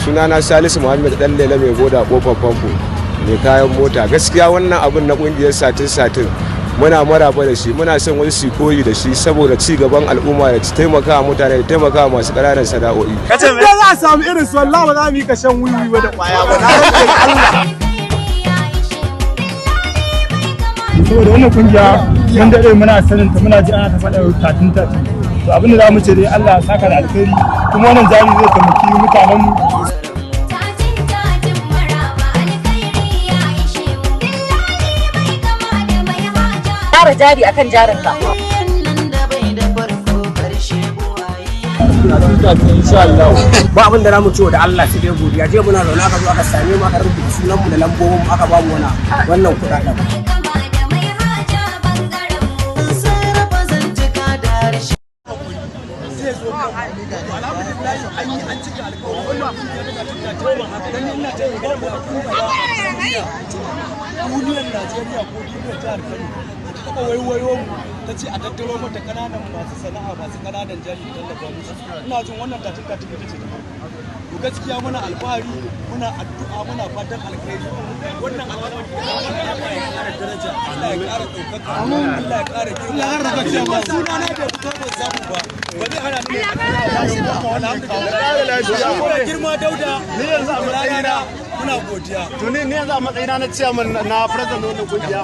Sunana Salisu Muhammad Dan Lele, mai boda kofar famfo, mai kayan mota. Gaskiya wannan abin na kungiyar satin satin muna maraba da shi. Muna son wasu su koyi da shi saboda ci gaban al'umma da taimaka mutane da taimaka masu ƙananan sana'o'i. In dai za a samu irin su, wallahi ba za mu yi kashen wiwi ba da kwaya ba, na rantse da Allah. Saboda wannan kungiya mun daɗe muna sanin ta, muna ji ana ta faɗa tatin tatin. To, abin da za mu ce dai, Allah ya saka da alkhairi, kuma wannan jari zai taimaki mutanen mu. Tatin tatin maraba, alkhairi ya ishe mu. Dillali bai kama da mai haja. Ƙara jari akan jarinka. Nan da bai da farko karshe buwaye. Ba abin da zamu ce da Allah sai dai godiya. Je muna zaune aka zo aka same mu, aka rubuta sunan mu da lambobin mu, aka ba mu wannan kuɗaɗen. Bai kama da mai haja bangaren mu. Sarrafa zantuka da harshe. Zai zo kan, alhamdulillah, an yi, an cika alƙawari. Wannan kungiya ta tatin tatin dan ina ta babu wata kungiya a duniyar Najeriya ko duniyar jihar Kano da ta taɓa waiwayo mu ta ce a tattaro mata ƙananan masu sana'a, masu ƙananan jari da tallafa musu. Ina jin wannan tatin tatin ita ce ta farko. To, gaskiya muna alfahari, muna addu'a, muna fatan alkhairi. Wannan al'amari da Allah ya ƙara daraja, Allah ya ƙara ɗaukaka, Allah ya ƙara girma. Suna na bai fito, ban samu ba, ba zai hana ni. Alhamdulillah, girma Dauda, Ni yanzu a matsayina muna godiya. To, ni yanzu a matsayina na chairman, na president wannan kungiya,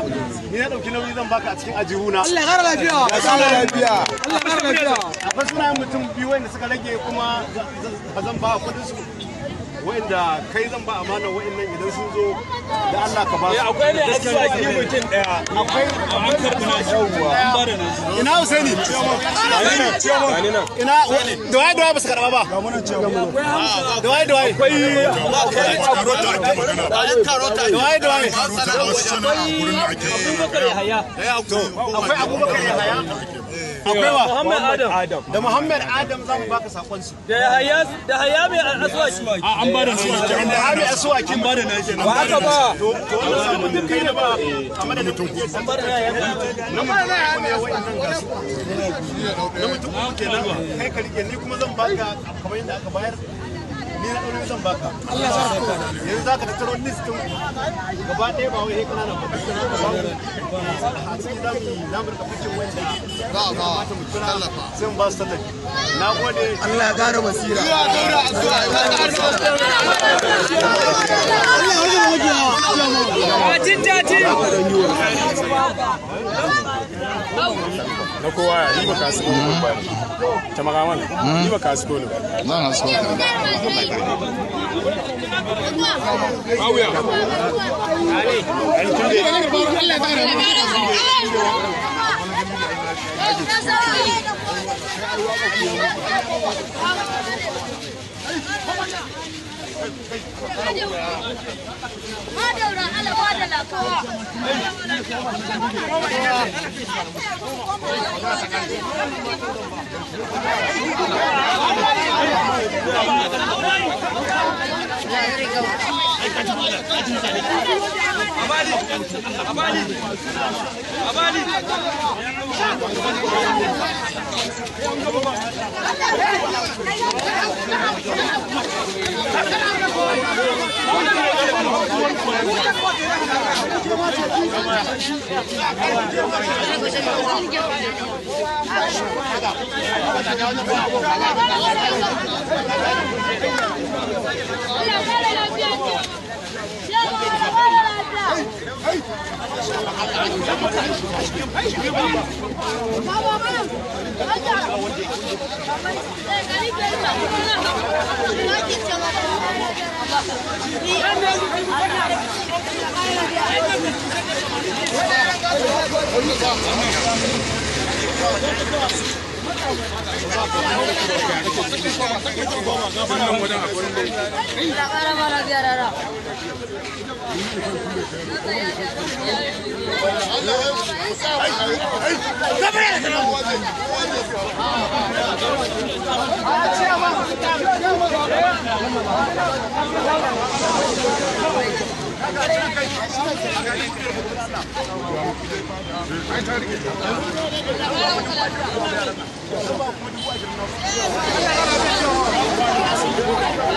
ni na dauki nauyi, zan baka a cikin ajihuna. Allah ya ƙara lafiya. Ya ƙara lafiya. Allah ya ƙara lafiya. Akwai sunayen mutum biyu wanda suka rage, kuma zan ba kudin su, wa'inda kai zan ba amana wa'innan idan sun zo da Allah ka ba su. Akwai ne asuwaki mutum ɗaya. Akwai An karɓi nashi, an ba da nashi. Ina Husaini? Ina da waye da waye ba su karba ba? Da waye da waye? Da waye da waye? Abubakar Yahaya. Akwai Abubakar Yahaya, akwai wa? Muhammad Adam. Da Muhammad Adam, za mu baka sakon su. Da Yahaya, da Yahaya mai asuwaki. An ba da nashi. Da Hami Asuwaki. Ba da nashi. Wa aka ba? To, wannan sakon kai ne ba a madadin kungiyar na mutum uku ne wa'annan, ga su na mutum uku kenan. Kai ka rike, ni kuma zan baka kamar yadda aka bayar. Ni na ɗaure, zan baka. Yanzu za ka tattaro list ɗin gaba ɗaya, ba wai sai ƙananan ba, duk da ba a ciki za mu za mu rika fikin wanda ya kamata mu kira, sai mu ba su tallafi. Na gode. Allah ya ƙara basira. Tatin tatin. Na kowa ya riba kasu ko ba ta magaman riba kasu ko ne. Zan hasko ka. Awuya.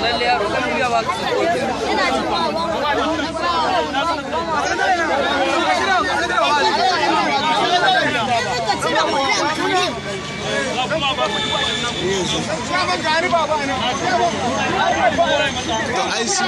Lalle yaro kan biya ba. To ai su.